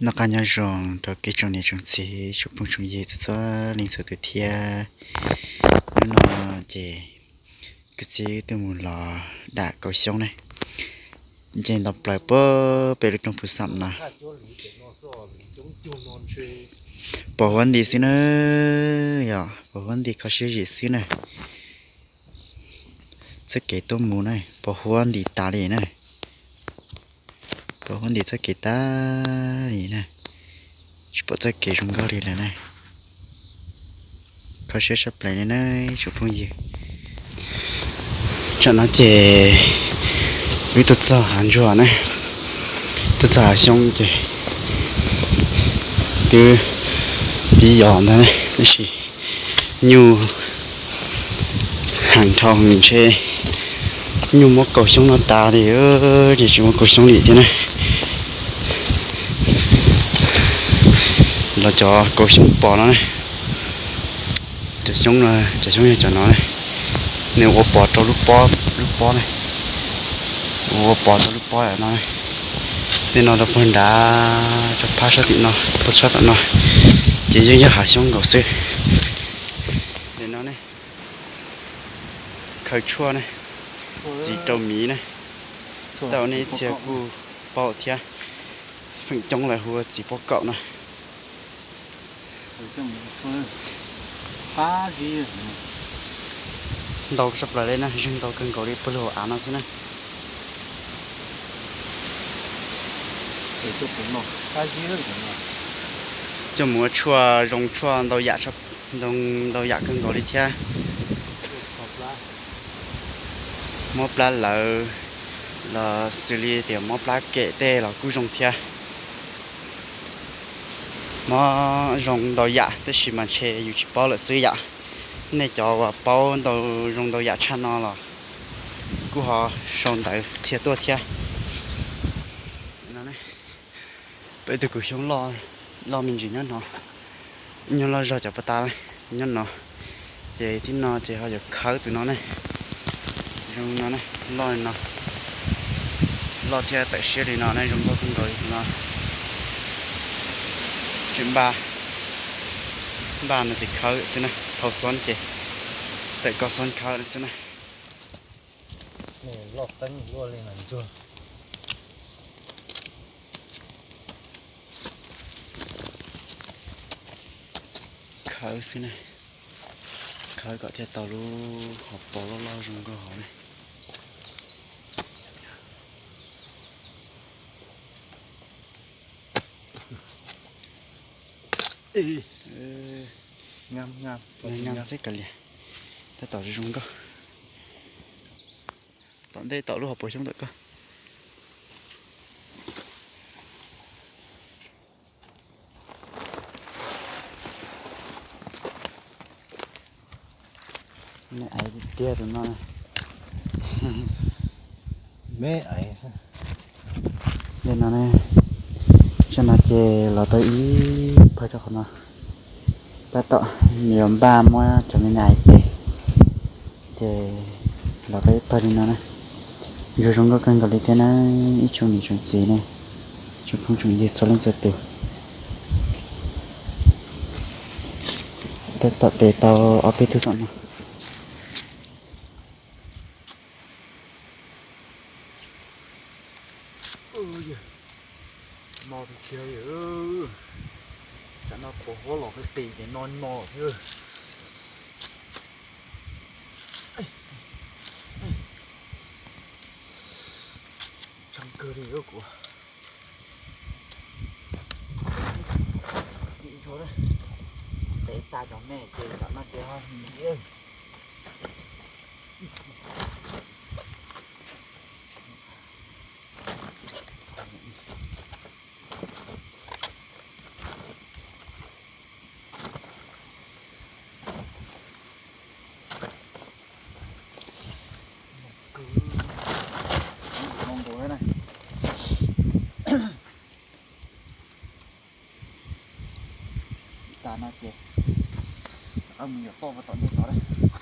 Noj qab nyob zoo rau kev tsoom niam tsoom txiv tsoom phooj tsoom ywg txhua txhua leej txhua tus thiab. Hnub no ces kuv txiv wb tuaj mus los dam kaus xyoob ne, nce nto plaws puag pem lub roob Phu Xam no. Pos huab nti xwb na, yog pos huab nti kho siab zim xwb na. Txoj kev tuaj mus na, pos huab nti tas li na. Pos huab nti txoj kev tas li na, tsis pom txoj kev zoo nkauj li lawm na. Kho siab tshaj plaws li na tsoom phooj ywg. Tsam no ces wb tuaj txog hav ntsuag na, tuaj txog hav xyoob ces twb, twb yos ntag na, tab sis nyuj heev dhau ntshe nyuj muab kaus xyoob no tas li, ces tsis muaj kaus xyoob li thiab na. Los cov kaus xyoob pos no ne, cov xyoob no, cov xyoob yog cov no ne, nws ua pos rau lub pob, lub pob ne, ua pos rau lub pob no. Tej no rau puag nrad, rau phab sab tim no, puag sab tom no, ces yeej yog hav xyoob nkaus xwb. Nim no ne, khaws tshuaj ne, txiv rau miv ne, tau nej txhia kuj paub thiab, feem coob lawv hu ua txiv pob kaum na. Ntau tshaj plaws li na, zeeg ntau kawg nkaus li puag lub hauv av no xwb na. Coj mus ua tshuaj zoo, tshuaj ntau yam, ntau, ntau yam kawg nkaus li thiab. Mob plab lawv los xws li tias mob plab kem tej los kuj zoo thiab. Mob zoo ntau yam tab sis mas ntshe yus tsis paub lawm xwb yam. Nej cov uas paub ntau, zoo ntau yam tshaj no los kuj ho sau ntawv qhia tuaj thiab. Peb tus kaus xyoob loj me ntsis nyob no, nyob loj zog cov puas tas nyob no, ces thib no ces ho yuav khawb tus no ne. Zoo no ne, loj li no, loj thiab tawm siab li no ne, zoo nkauj kawg nkaus li tus no. Tseem npaj, npaj no ces khawb xwb na, thau xob ces tawm koj xob khawb xwb na. Loj teeb luaj li no ntsuag. Khawb xwb na, khawb kom thiaj tau lub hauv paus loj loj zoo nkauj hauv ne. Ngam xwb kav liam, tab tom zoo nkauj. Tom ntej tom lub hauv paus xyoob ntawm koj. Nej aiv tiag tus no. Me aiv xwb. Li no ne, tsam no ces los tau ib pawg rau qhov no. Tab tom yuav npaj muab cov me me aiv tes, ces los tau ib pawg li no na. Ntsuag zoo nkauj kawg nkaus li thiab na, ib tsoom niam tsoom txiv ne, tsoom phooj tsoom ywg txhua leej txhua tus. Tab tom tes tau ob peb tug tom no. Mo tiag tiag li, tsam no pos huab los qis qis ces no no thiab. Tshee kawg li kuv. Tes tas cov me ces tom no ces ho ntxiv. Tas no ces mus yuav toj tom ntej tod lawm.